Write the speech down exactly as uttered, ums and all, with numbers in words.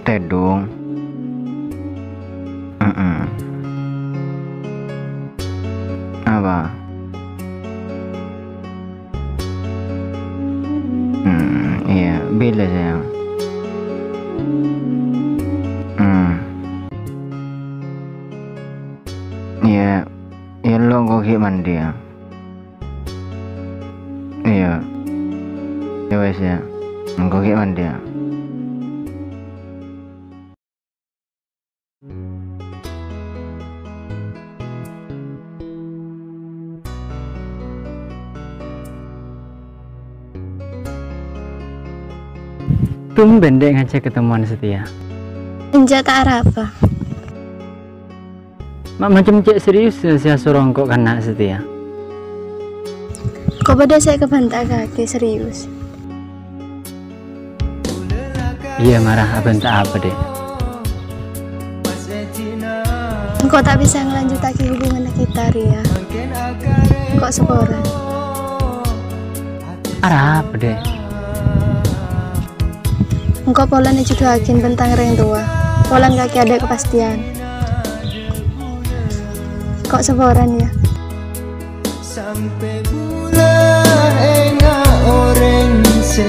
Tèdung. Mm-mm. Apa? Hmm, iyâ, bilâ, sayang? Hmm. Iyâ, iyâ, lo' engko' ghi' mandi, yâ. Iyâ. Yâ wes, yâ. Engko' ghi' mandi, yâ. Tumben, Dek, ngajhâk ketemuan Setia. Enjâ' ta' arapa. Ma' macem cè' serius sè asoro engko' kanna' Setia? Ko' bâdâ sè èkabhânta'aghi serius. Iyâ, mara abhânta apa, Dek? Engko' ta' bisa ngalanjuttaghi hubunganna kita rèya. Engko' saporana. Arapa, Dek? Engko' polana èjhudhuwâghi bân tang rèng towa. Polana kakè adâ' kapastiyan. Ko' saporana, yâ. Sampè' bulâ enga' orèng sè